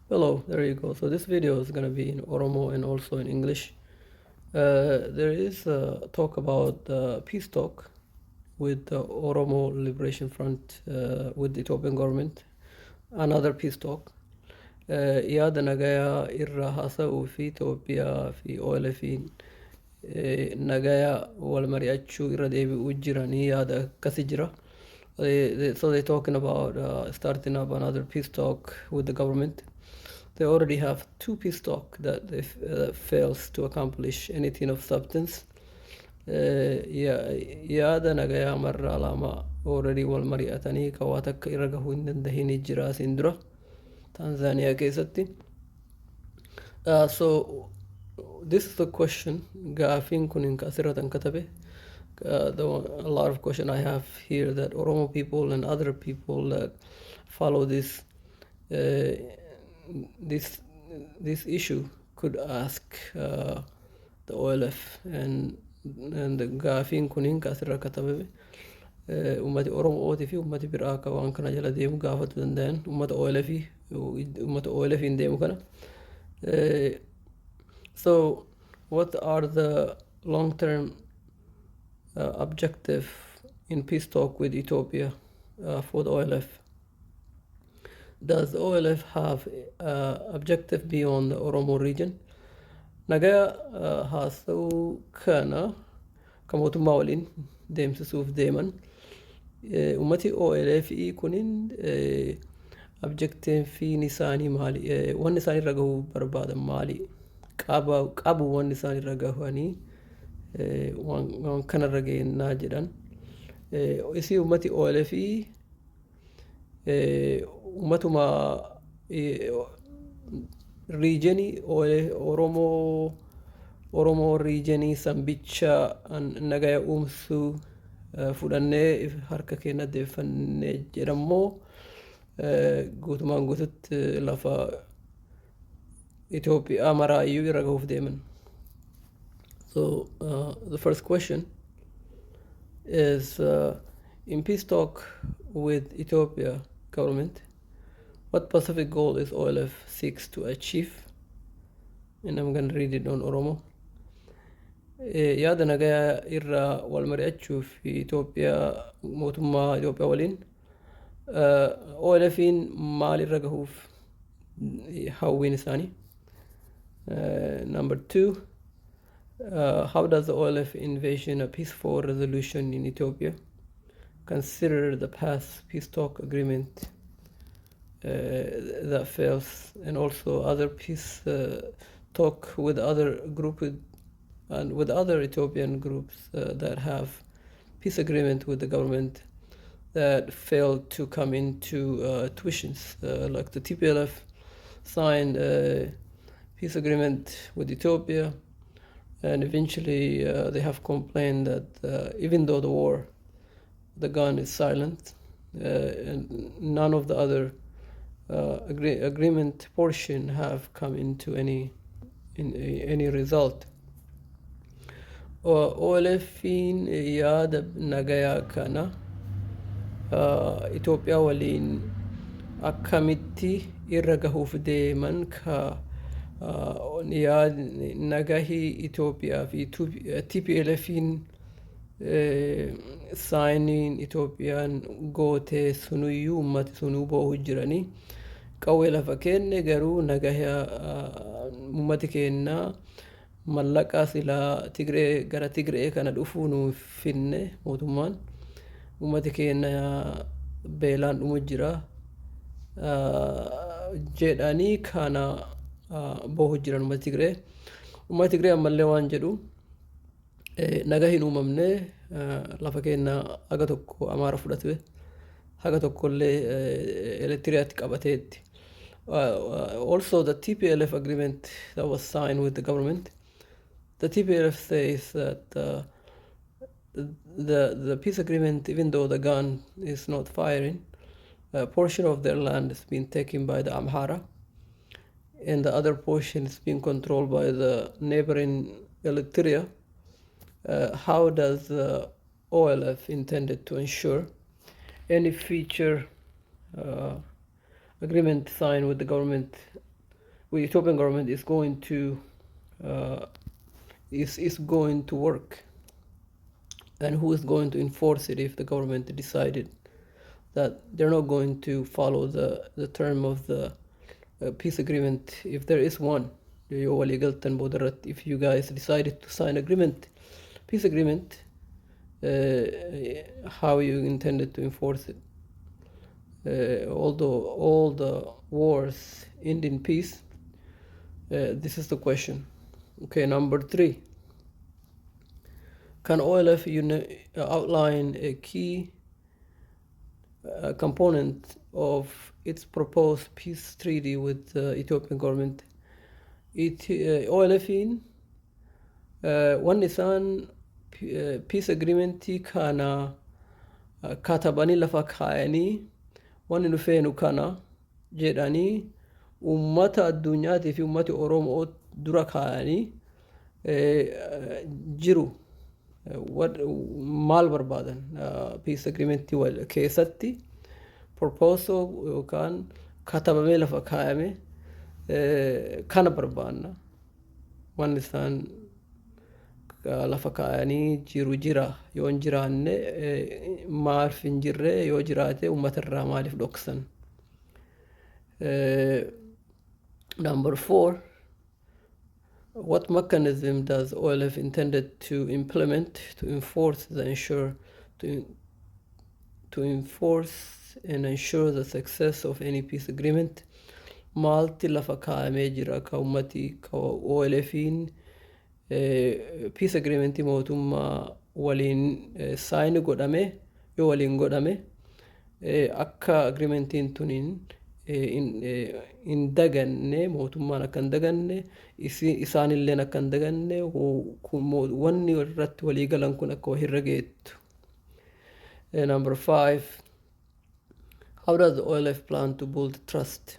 Hello, there you go. So this video is gonna be in Oromo and also in English. There is a talk about peace talk with the Oromo Liberation Front with the Ethiopian government. Another peace talk. Yaada nagayaa irra haasa'uu fi Itoophiyaa fi OLF'n nagaya wal mari'achuu irra deebi'uu jiranii yaada akkasi jira. So they're talking about starting up another peace talk with the government. They already have two peace talk that they fails to accomplish anything of substance. Yaada nagayaa marraa lama already wal mari'atanii ka waa takka irra gahuu hin dandahini jira asiin dura Tanzaaniyaa keessatti. So this is the question, gaafiin kun hin asirratti kan katabe. A lot of question I have here that Oromo people and other people that follow this issue could ask the OLF and the gaafiin kun hin asirra katabame ummati Oromootii fi ummati biraa akka waan kana jala deemu gaafachuu danda'an ummata OLF, ummata OLF hin deemu kana. So what are the long-term objective in peace talk with Ethiopia for the OLF? Does the OLF have objective beyond the Oromo region? Nagaya haasa'uu kana ka mootummaa waliin deemsisuuf deeman ummati OLF kunin objectiviin isaanii maali? Wanni isaan irra gahuu barbaadan maali? Qabu wanni isaan irra gahanii waan kanarra geennaa jedhan. Isii ummati OLF ummatuma regionii Oromoo regionii san bicha nagaya uumsuu fudhannee harka keenya deeffannee jedhammoo guutumaan guututti lafa Itoophiyaa maraayyuu irra gahuuf deeman. So the first question is, in peace talk with Ethiopia government, what specific goal is OLF seeks to achieve? And I'm going to read it on Oromo. Yaada nagayaa irraa wal mari'achuuf Itoophiyaa, mootummaa Itoophiyaa waliin OLFin maal irra gahuuf hawwiin isaanii? Number two, how does the OLF envision a peaceful resolution in Ethiopia? Consider the past peace talk agreement that fails and also other peace talk with other group and with other Ethiopian groups that have peace agreement with the government that failed to come into tuitions, like the TPLF signed a peace agreement with Ethiopia, and eventually they have complained that even though the war, the gun is silent, and none of the other agreement portion have come into any result. OLFin yaada nagayaa kana Itoophiyaa waliin akkamitti irra gahuuf deeman ka nagahii Itoophiyaa fi TPLFin signiin Itoophiyaan gootee sunuyyuu ummati sunuu boohu jiranii qawwee lafa kenne garuu nagaya ummati keenna mallaqa silaa Tigree gara Tigree kana dhufuu nuuf finne, mootummaan ummati keenya beelaan dhumu jira jedhanii kana boohu jiran ummati Tigree. Ummati Tigree ammallee waan jedhu naga hin uumamne, lafa keenya haga tokko Amaara fudhate, haga tokkollee Eritiriyaatti qabateetti. Also, the TPLF agreement that was signed with the government, the TPLF says that the peace agreement, even though the gun is not firing, a portion of their land is being taken by the Amhara, and the other portion is being controlled by the neighboring Eritrea. How does the OLF intended to ensure any future agreement signed with the government with Ethiopian government is going to is going to work, and who is going to enforce it if the government decided that they're not going to follow the term of the peace agreement, if there is one. Yoo walii galtan boodarratti, if you guys decided to sign agreement, peace agreement, how you intended to enforce it? Although all the wars end in peace, this is the question. Okay, number three. Can OLF outline a key component of its proposed peace treaty with the Ethiopian government? OLFin wanni isaan peace agreementii kana katabanii lafa kaayanii, wanni nu feenu kana jedhanii ummata addunyaatii fi ummati Oromoo dura kaayanii jiru, maal barbaadan? Peace agreementii keessatti proposal yookaan katabamee lafa kaayame kana barbaanna, wanni isaan lafa kaayanii jiru jira? Yoo hin jiraanne maaliif hin jirre? Yoo jiraate ummata irraa maaliif dhoksan? Number four, what mechanism does OLF intended to implement to enforce the ensure to enforce and ensure the success of any peace agreement? Maalti lafa kaa'amee jira ka ummati ka OLFin peace agreement mootummaa waliin sign godhame, yoo waliin godhame, akka agreementiin tuniin hin daganne, mootummaan akka hin daganne, isaanilleen akka hin daganne, wanni irratti walii galan kun akka wahirra geettu? Number five, how does the OLF plan to build trust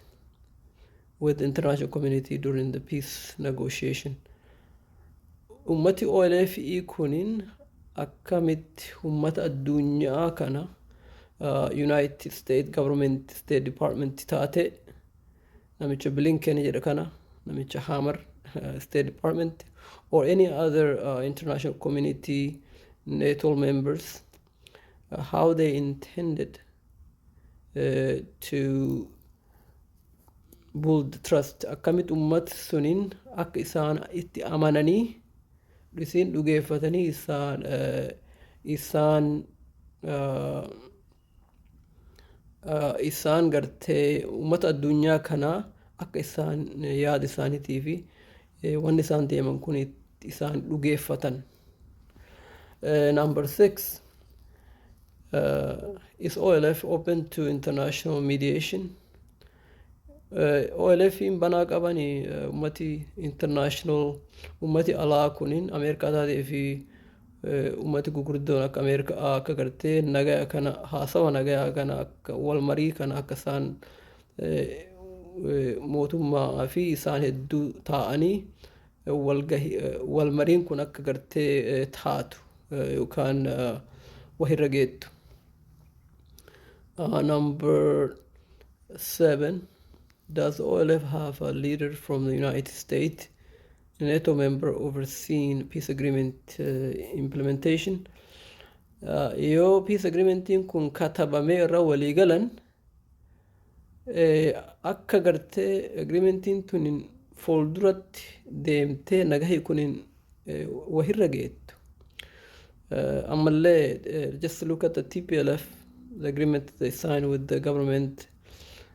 with the international community during the peace negotiation? Ummati OLF kunin akkamitti ummata addunyaa kana, United States Government, State Department taate, namicha Blinken jedha kana, namicha Hammer, State Department or any other international community, NATO members, how they intended to build trust, akkamitti ummati suniin akka isaan itti amananii isiin dhugeeffatanii isaan gartee ummata addunyaa kanaa akka isaan yaada isaaniitii fi wanni isaan deeman kun isaan dhugeeffatan. Number six, is OLF open to international mediation? OLFin banaa qabanii ummati international, ummati alaa kunin, Ameerikaa taatee fi ummati gugurdoon akka Ameerikaa, akka gartee nagaya kana, haasawa nagaya kana, akka wal marii kana, akka isaan mootummaa fi isaan hedduu taa'anii wal mariin kun akka gartee taatu yookaan wahirra geettu. Number seven, does OLF have a leader from the United States, a NATO member overseeing peace agreement implementation? Yoo peace agreementiin kun katabamee irra walii galan, akka gartee agreementiin tun fuulduratti deemtee nagahi kunin wahirra geettu. Ammallee just look at the TPLF, the agreement they signed with the government,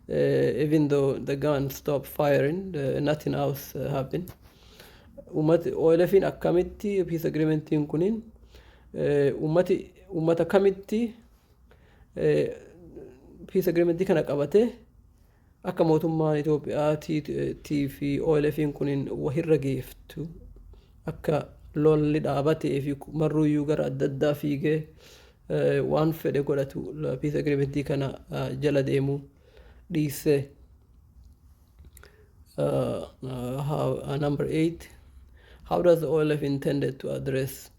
even though the gun stopped firing, nothing else happened. Ummati OLFin akkamitti peace agreementiin kunin ummati ummata kamitti peace agreementii kana qabatee akka mootummaan Itoophiyaatii fi OLFin kunin wahirra geeftu, akka lolli dhaabatee fi marruuyyuu gara adda addaa fiigee waan fedhe godhatu, peace agreementii kana jala deemuu dhiisee. Number eight, how does the OLF intended to address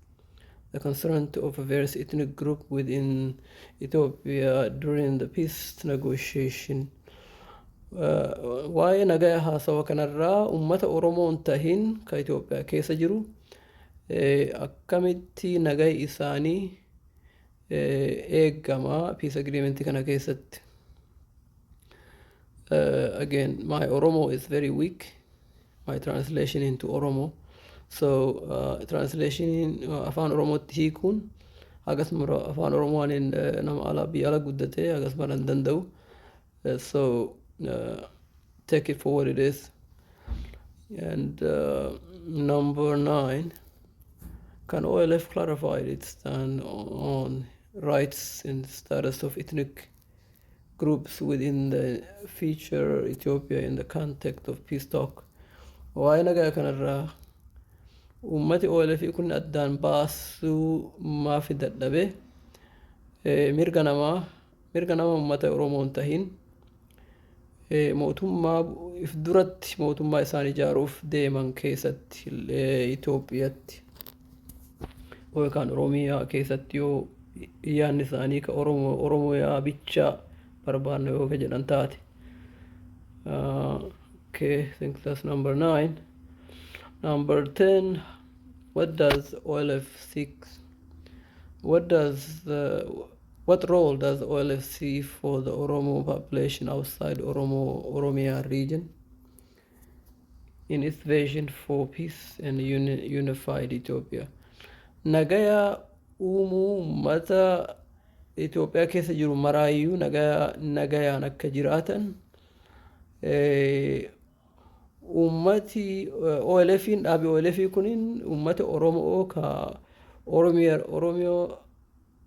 the concern of various ethnic group within Ethiopia during the peace negotiation? Waa'ee nagaya haasawa kanarraa ummata Oromoo hin tahin ka Itoophiyaa keessa jiru akkamitti nagaya isaanii eegama peace agreement kana keessatti? Again, my Oromo is very weak, my translation into Oromo. So translation afaan Oromootti hiikuun akkasuma afaan Oromoo ani nama ala biyya ala guddatee akkasuma hin danda'u. So take it for what it is. And number 9, can OLF clarify its stand on rights and status of ethnic groups within the future Ethiopia in the context of peace talk? Waa'ee nagaa kanarraa uummati OLF kun addaan baasuu maafi dadhabe mirga namaa, mirga nama uummata Oromoo hin tahin mootummaa if duratti mootummaa isaan ijaaruuf deeman keessatti, Itoophiyaatti yookaan Oromiyaa keessatti, yoo yaadni isaanii ka Oromoo Oromiyaa bichaa barbaanna yoo ka jedhan taate. Okay, I think that's number 9. Number 10, what does OLF seek? What role does OLF see for the Oromo population outside Oromo Oromia region in its vision for peace and unified Ethiopia? Nagaya uumuu uummata Itoophiyaa keessa jiru maraayyuu nagaya nagayaan akka jiraatan uummati OLFin dhaabi OLF kunin uummata Oromoo ka Oromiyaa Oromiyaa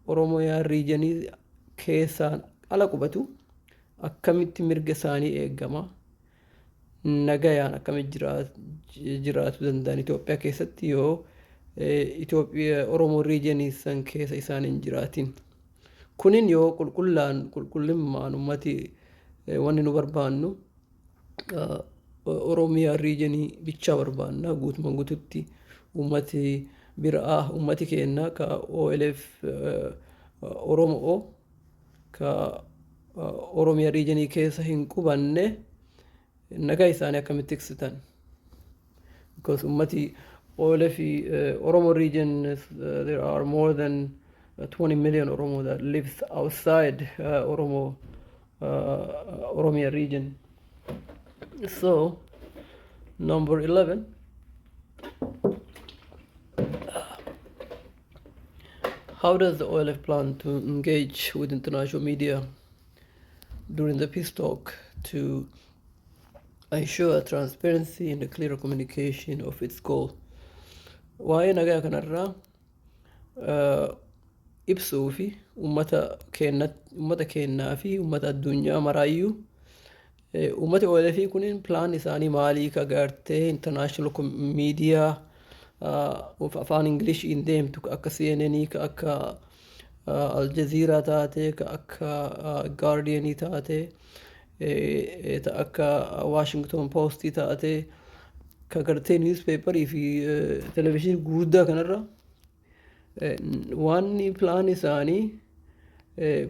Oromiyaa regionii keessaan ala qubatu akkamitti mirga isaanii eegama, nagayaan akkamitti jiraachuu danda'an Itoophiyaa keessatti yoo Itoophiyaa Oromoo regionii san keessa isaan hin jiraatin? Kunin yoo qulqullaan qulqullummaan ummati wanni nu barbaannu Oromiyaa regionii bichaa barbaanna, guutumaan guututti ummati biraa, ummati keenya ka OLF Oromoo ka Oromiyaa regionii keessa hin qubanne nagaa isaanii akkamitti tiksitan? Because ummati OLF Oromo region, there are more than 20 million Oromo that lives outside Oromo Oromia region. So number 11, how does the OLF plan to engage with international media during the peace talk to ensure transparency and a clear communication of its goal? Waa'ee nagaa kanarraa ibsuu fi uummata keenyaa fi uummata addunyaa maraayyuu uummati OLF kunin plan isaanii maalii ka gartee international media afaan Ingiliishiin deemtu ka akka CNN, ka akka Al Jazeera taate, ka akka Guardian taate, ta akka Washington Post taate, ka gartee newspaperii fi televezyiinii gurguddaa kanarra waan plan isaanii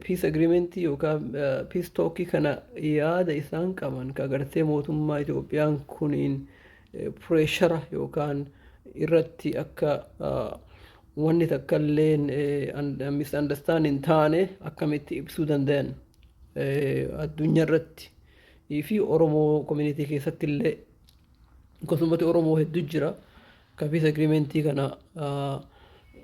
peace agreement yookaan peace talkii kana yaada isaan qaban ka gartee mootummaa Itoophiyaan kuniin pressure yookaan irratti akka wanni takka illeen misunderstanding taane akkamitti ibsuu danda'an addunyaa irratti fi Oromoo community keessatti illee? Akkasumatti Oromoo hedduu jira ka peace agreementii kana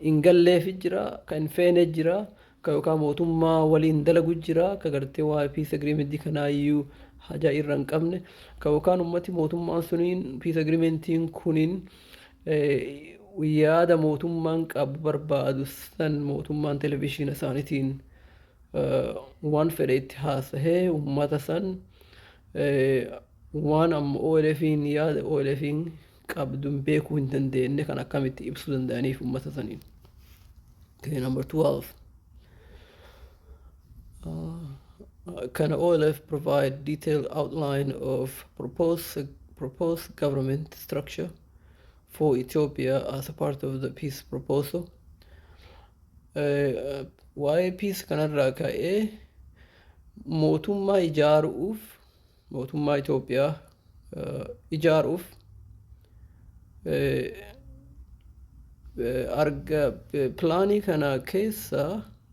hin galleefi jira, ka hin feene jira, ka yookaan mootummaa waliin dalagu jira, ka gartee waa'ee peace agreementii kanaayyuu hajaa irra hin qabne, ka yookaan ummati mootummaan suniin peace agreementiin kuniin yaada mootummaan qabu barbaadu san mootummaan televizhiina isaaniitiin waan fedhe itti haasahee ummata san waan amma OLFin yaada OLFin qabdu beekuu hin dandeenye kan akkamitti ibsuu danda'aniif ummata saniin. Okay, number 12. Can OLF provide detailed outline of proposed government structure for Ethiopia as a part of the peace proposal? Waa'ee peace kanarraa ka'ee mootummaa ijaaruuf Mootummaa Itoophiyaa ijaaruuf arga planii kana keessa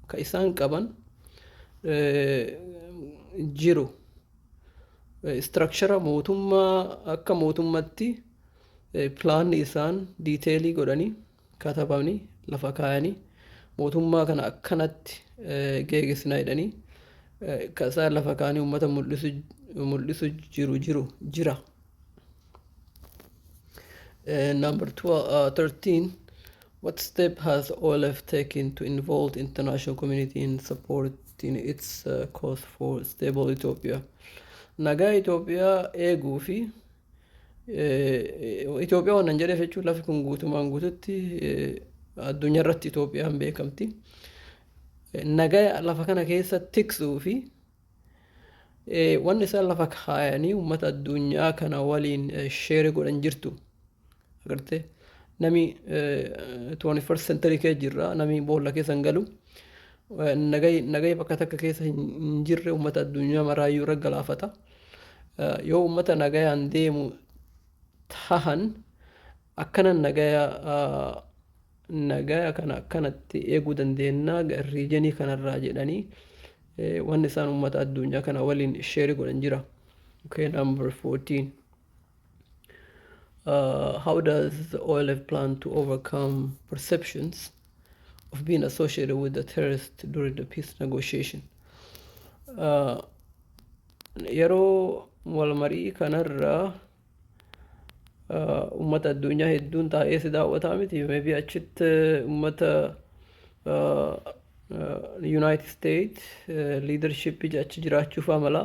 ka isaan qaban jiru. Structure mootummaa akka mootummatti planni isaan detailii godhanii katabanii lafa kaayanii, mootummaa kana akkanatti geegessina jedhanii ka isaan lafa kaayanii uummata mul'isu jiru jira. Number 12, 13. What step has OLF taken to involve the international community in supporting its cause for stable Ethiopia? Nagaa Itoophiyaa eeguu fi Itoophiyaa wannan jedheef jechuun lafi kun guutumaan guututti addunyaa irratti Itoophiyaan beekamti. Nagaa lafa kana keessa tiksuu fi wanni isaan lafa kaayanii uummata addunyaa kana waliin share godhan jirtu. Agartee, nami 21st century keessa jirra, nami boolla keessa hin galu. Nagayi bakka takka keessa hin jirre uummata addunyaa maraayyuu irra galaafata. Yoo uummata nagayaan deemu tahan, akkanan nagaya kana akkanatti eeguu dandeenya regionii kanarraa jedhanii wanni isaan uummata addunyaa kana waliin share godhan jira. Okay, number 14. How does the OLF plan to overcome perceptions of being associated with the terrorist during the peace negotiation? Yeroo walmarii kanarraa uummata addunyaa hedduun taa'ee si daawwataa miti. Maybe achitti uummata United States leadership achi jiraachuuf mala.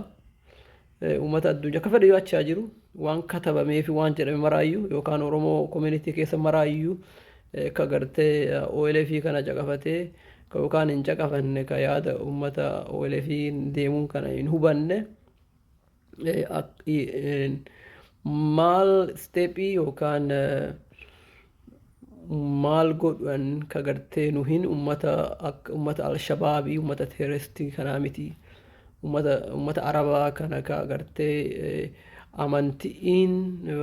Uummata addunyaa akka fedhe yoo achi jiru, waan katabamee fi waan jedhame maraayyuu yookaan Oromoo community keessa maraayyuu ka gartee OLF kana caqafatee ka yookaan hin caqafanne, ka yaada uummata OLF deemuun kana hin hubanne, maal stepii yookaan maal godhan ka gartee nu hin ummata akka ummata Alshabaabii, ummata terroristii kanaa miti, ummata Arabaa kana ka gartee amantiin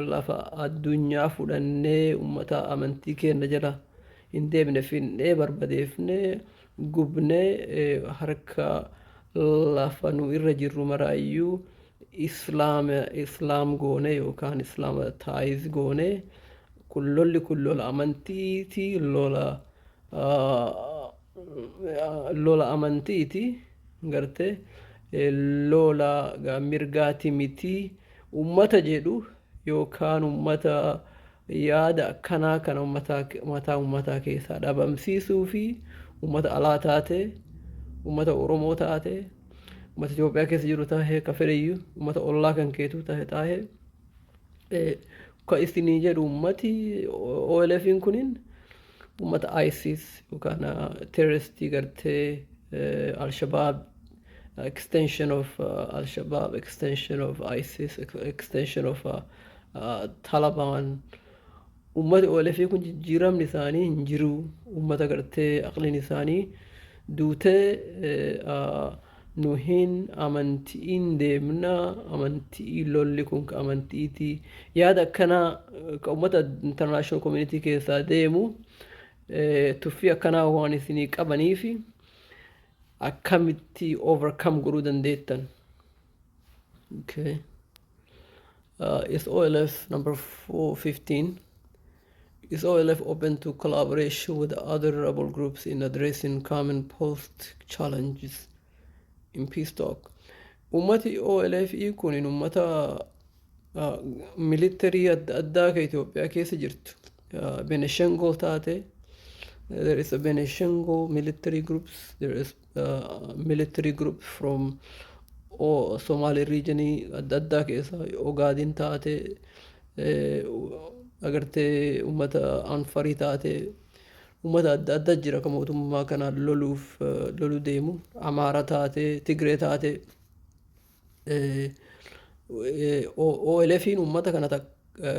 lafa addunyaa fudhannee, ummata amantii keenya jala hin deemne finnee barbadeefnee gubnee, harka lafa nu irra jirru maraayyuu Islaama Islaam goone yookaan Islamicize goone. Kun lolli kun lola amantiiti, lola amantiiti gartee, lola mirgaati miti ummata jedhu yookaan ummata yaada akkanaa kana mataa ummataa keessaa dhabamsiisuu fi ummata alaa taate, ummata Oromoo taate, ummata Itoophiyaa keessa jiru tahe, ka fedheyyuu ummata ollaa kan keetuu tahe, ka isinii jedhu ummati OLFin kunin ummata ISIS yookaan terroristii gartee Al-Shabaab, extension of Al-Shabaab, extension of ISIS, extension of Taliban. Ummati OLF kun jijjiiramni isaanii hin jiru, ummata gartee aqliin isaanii duutee, nu hin amantiin deemna, amantii lolli kun ka amantiiti, yaada akkanaa ka ummata international community keessaa deemu tuffii akkanaa waan isinii qabaniifi akkamitti overcome godhuu dandeettan? Okay. Is OLF, number 415, is OLF open to collaboration with other rebel groups in addressing common post challenges in peace talk? Ummati OLF kun ummata militarii adda addaa ka Itoophiyaa keessa jirtu. Benishangul taate, there is a Benishangul military groups, there is military group from Somali region adda addaa keessa, Ogaadin taate, agartee, ummata Anfarii taate, ummata adda addaa jira ka mootummaa kana loluuf loluu deemu, Amaara taate, Tigree taate. OLFin ummata kana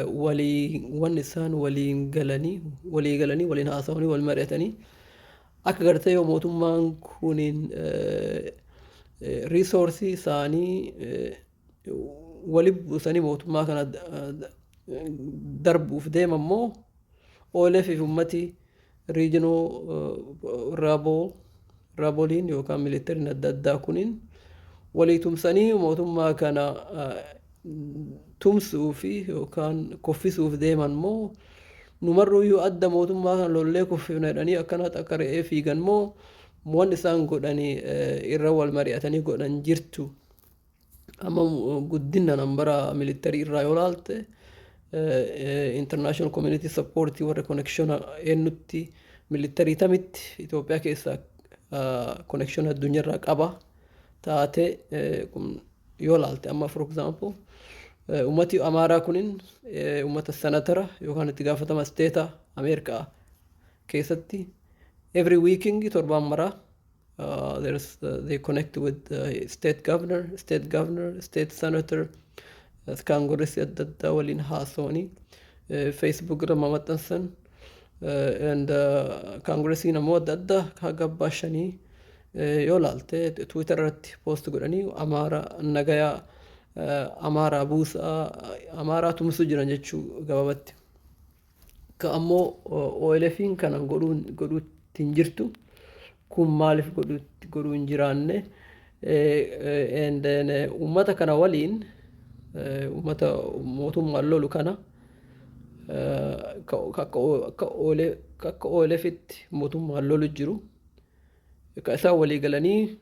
walii wanni isaan waliin galanii, walii galanii, waliin haasawanii, wal mari'atanii akka gartee yoo mootummaan kuniin resourceii isaanii Wali buusanii mootummaa kana darbuuf deeman moo, OLF fi ummati regional rebeliin yookaan militariin adda addaa kuniin walii tumsanii mootummaa kana tumsuu fi yookaan kuffisuuf deeman moo, numarruuyyuu adda mootummaa kana lollee kuffifna jedhanii akkanatti akka re'ee fiigan moo, wanni isaan godhanii irra wal mari'atanii godhan jirtu? Amma guddina nambara military irraa yoo laalte, international community support, warra connection eenyutti, military tamitti Itoophiyaa keessaa connection addunyaarraa qaba taate yoo laalte, amma for example ummati Amaaraa kunin ummata senatara yookaan itti gaafatama state Ameerikaa keessatti every weekend, torbaan maraa, they connect with the state governor, state senator, Congress adda addaa waliin haasawanii Facebook irra maxxansan, and Congressiin ammoo adda addaa haga abbaa shanii yoo laalte Twitter irratti post godhanii Amaara nagayaa, Amaaraa buusaa, Amaaraa tumsuu jiran jechuu gabaabatti. Ka ammoo OLFin kana godhuutti hin jirtu. Kun maaliif godhuu hin jiraanne? And then uummata kana waliin, uummata mootummaan lolu kana, akka OLFitti mootummaan lolu jiru. Ka isaan walii galanii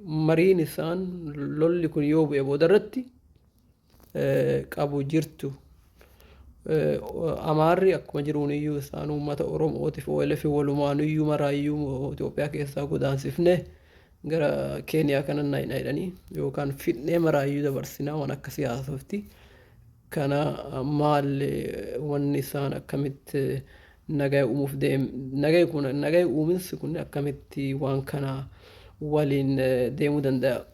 mariin isaan lolli kun yoo bu'e boodarratti qabu jirtu. Amaarri akkuma jiruun iyyuu isaan uummata Oromootiif OLF walumaan iyyuu maraayyuu Itoophiyaa keessaa godaansifne gara Keeniyaa kana naayina jedhanii yookaan fidnee maraayyuu dabarsinaa waan akkasii haasofti. Kana maal wanni isaan akkamitti nagaa uumuuf deem, nagaa kun, nagaa uuminsi kun akkamitti waan kana waliin deemuu danda'a?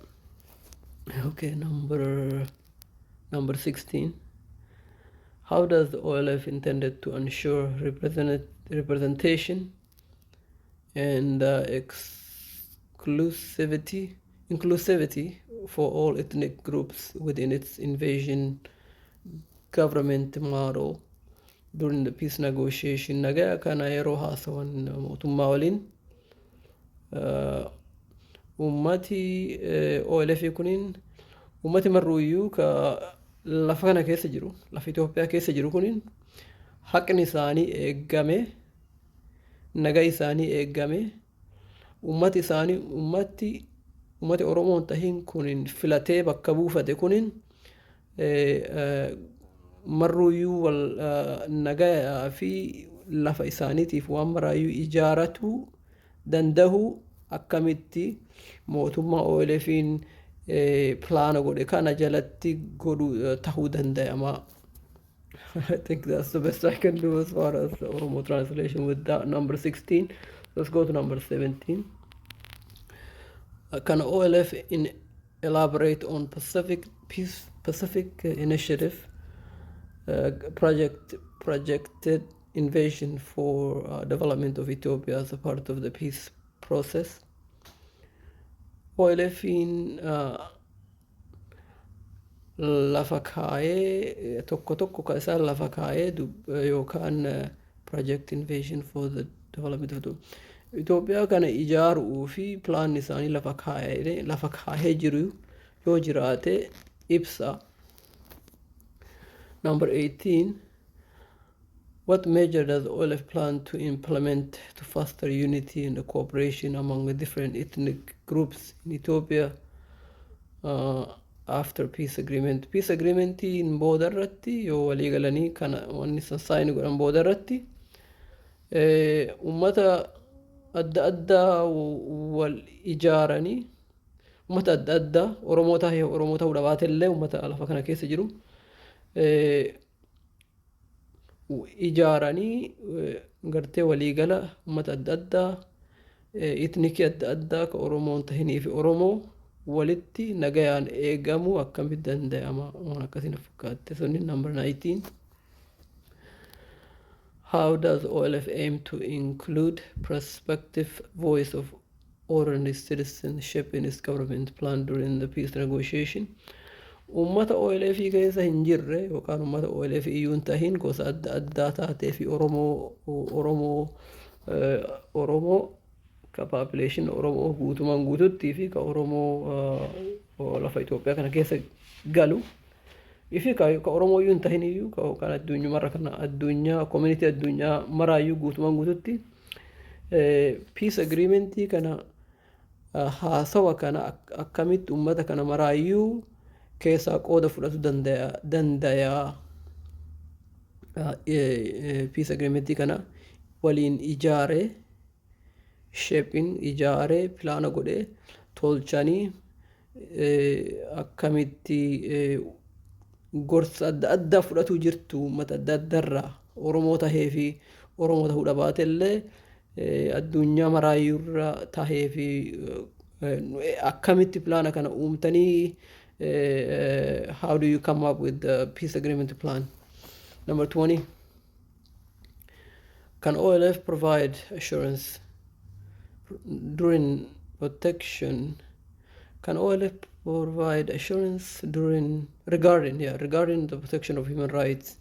Okay, number 16. How does the OLF intended to ensure representation and exclusivity, inclusivity for all ethnic groups within its envisioned government model during the peace negotiation? Nagaa kana yeroo haasawan mootummaa waliin, ummati OLF kuniin, ummati marruuyyuu ka lafa kana keessa jiru, lafa Itoophiyaa keessa jiru kuniin haqni isaanii eeggame, nagaa isaanii eeggame, ummati isaanii, ummati Oromoon tahin kunin filatee bakka buufate kunin marruuyyuu wal nagaa fi lafa isaaniitiif waan maraayyuu ijaaratu danda'u, akkamitti mootummaa OLFin plan godhe kana jalatti godhu tahuu danda'ama? I think that's the best I can do as far as the Oromo translation with that number 16. Let's go to number 17. Can OLF elaborate on Pacific Peace Pacific Initiative projected envision for development of Ethiopia as a part of the peace process? OLFin lafa kaayee tokko tokko ka isaan lafa kaayee yookaan project envision for the development of Itoophiyaa kana ijaaruu fi plan isaanii lafa kaayee jiru yoo jiraate ibsa. Number 18. What measure does OLF plan to implement to foster unity and the cooperation among the different ethnic groups in Ethiopia after peace agreement? Peace agreement in booda irratti, yoo walii galanii kana wanni san sign godhan booda irratti, ummata adda addaa wal ijaaranii, ummata adda addaa Oromoo ta'ee Oromoo ta'uu dhabaate illee, ummata lafa kana keessa jiru ijaaranii, gartee waliigala ummata adda addaa, ethnic adda addaa ka Oromoon tahinii fi Oromoo walitti nagayaan eegamuu akkamitti danda'ama, waan akkasii na fakkaatte sunni number 19. How does OLF aim to include prospective voice of ordinary citizenship in its government plan during the peace negotiation? Uummata OLF keessa hin jirre yookaan uummata OLF iyyuu hin tahin, gosa adda addaa taatee fi Oromoo ka population Oromoo guutumaan guututti fi ka Oromoo lafa Itoophiyaa kana keessa galu fi ka Oromoo iyyuu hin tahin iyyuu, kan addunyamarra kana addunyaa community addunyaa maraayyuu guutumaan guututti peace agreementii kana, haasawa kana akkamitti uummata kana maraayyuu keessaa qooda fudhatu danda'a peace agreementii kana waliin ijaaree, shaping ijaaree, pilaana godhee tolchanii, akkamitti gorsa adda addaa fudhatuu jirtu uummata adda addarraa, Oromoo tahee fi Oromoo tahuu dhabaate illee, addunyaa maraayyuurra tahee fi akkamitti pilaana kana uumtanii? How do you come up with the peace agreement plan? Number 20. Can OLF provide assurance during protection? Can OLF provide assurance during regarding yeah regarding the protection of human rights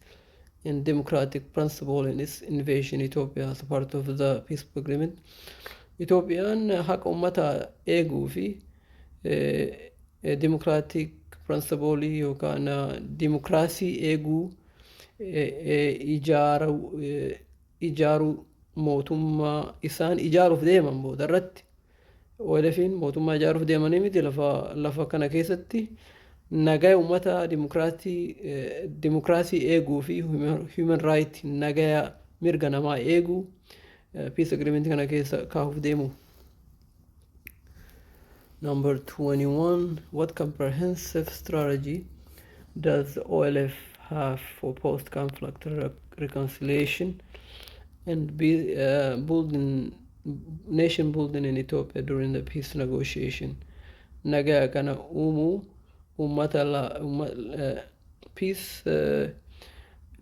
and democratic principle in its invasion Ethiopia as a part of the peace agreement? Itoophiyaan haqa uummata eeguu fi democratic principle yookaan dimokiraasii eeguu, ijaaruu mootummaa isaan ijaaruuf deeman booda irratti, OLFin mootummaa ijaaruuf deemanii miti, lafa kana keessatti nagaa uummata, dimokiraasii eeguu fi human right, nagaya mirga namaa eeguu peace agreement kana keessa kaa'uuf deemu. Number 21. What comprehensive strategy does the OLF have for post-conflict reconciliation and be, building nation building in Ethiopia during the peace negotiation? Nagaa kana uumuu uummata peace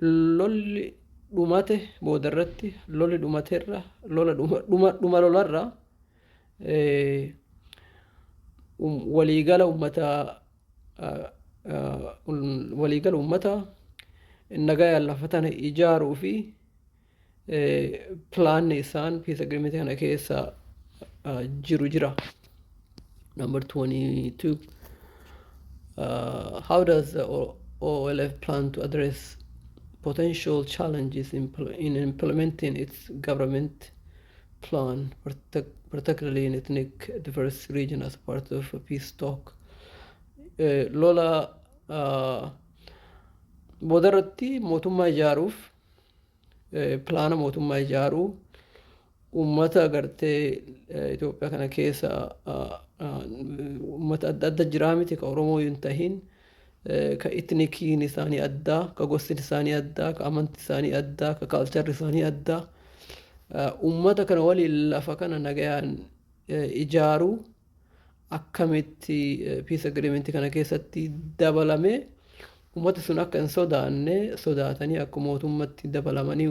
lolli dhumate boodarratti, lolli dhumateerra, lola dhuma lolarra waliigala ummata nagaya lafa tana ijaaruu fi pilaanni isaan peace agreement kana keessa jiru jira. Number 22. How does the OLF plan to address potential challenges in implementing its government plan, particularly in ethnic diverse region, as part of a peace talk? Lola boodarratti mootummaa ijaaruuf, pilaana mootummaa ijaaruu uummata gartee Itoophiyaa kana keessa uummata adda adda jiraa miti, ka Oromoo hin tahin, ka ethniciin isaanii addaa, ka gosti isaanii addaa, ka amanti isaanii addaa, ka culturerri isaanii addaa, uummata kana waliin lafa kana nagayaan ijaaruu akkamitti peace agreement kana keessatti dabalamee uummati sun akka hin sodaanne, sodaatanii akka mootummatti dabalamanii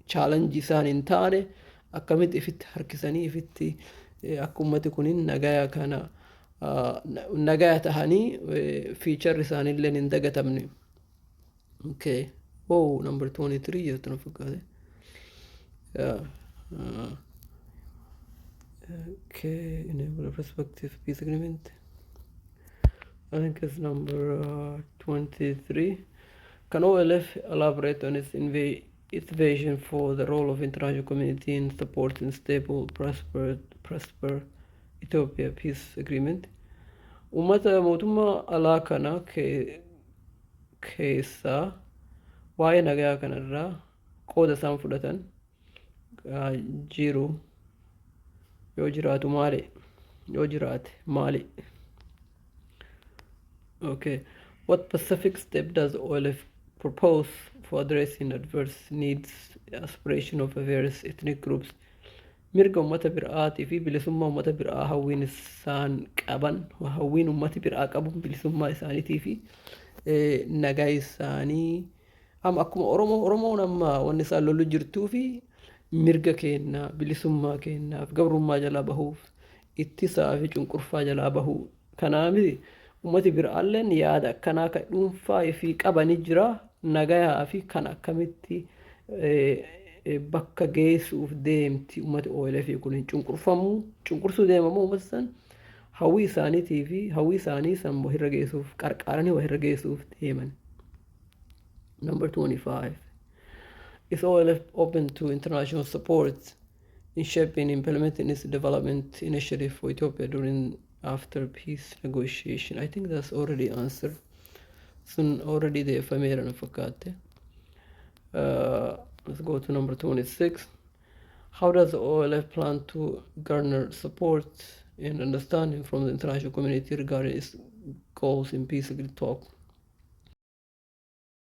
challenge isaan hin taane, akkamitti ifitti harkisanii, ifitti akka uummati kunin nagaya kana nagaya tahanii futurerri isaaniillee hin dagatamne. Okay. Oh, number 23 jettu na fakkaate. Yeah. Okay, enable perspective peace agreement. I think it's number 23. Can OLF elaborate on its vision for the role of international community in supporting stable, prosper Ethiopia peace agreement? Uummata mootummaa alaa kana keessaa waa'ee nagaa kanarraa qooda isaan fudhatan jiru, yoo jiraatu maali? Yoo jiraate maali? Okay. What specific step does OLF propose for addressing adverse needs, aspiration of various ethnic groups? Mirga uummata biraatii fi bilisummaa uummata biraa, hawwiin isaan qaban, hawwiin uummati biraa qabu bilisummaa isaaniitii fi nagaa isaanii, amma akkuma Oromoo, Oromoon amma wanni isaan lollu jirtuu fi mirga keenyaa, bilisummaa keenyaaf, gabrummaa jalaa bahuuf, ittisaa fi cunqurfaa jalaa bahuu. Kanaaf Ummati biraalleen yaada akkanaa kan dhuunfaa fi qabani jira. Nagayaa fi kan akkamitti bakka geessuuf deemti ummati OLF kun hin cunqurfamu, cunqursuu deemamoo ummata san hawwii isaaniitii fi hawwii isaanii san wahirra geessuuf qarqaaranii wahirra geessuuf deeman. Number 25. Is OLF open to international support in shaping and implementing its development initiative for Ethiopia during after peace negotiation? I think that's already answered. Sun already deeffameera na fakkaate. Let's go to number 26. How does the OLF plan to garner support and understanding from the international community regarding its goals in peace talk?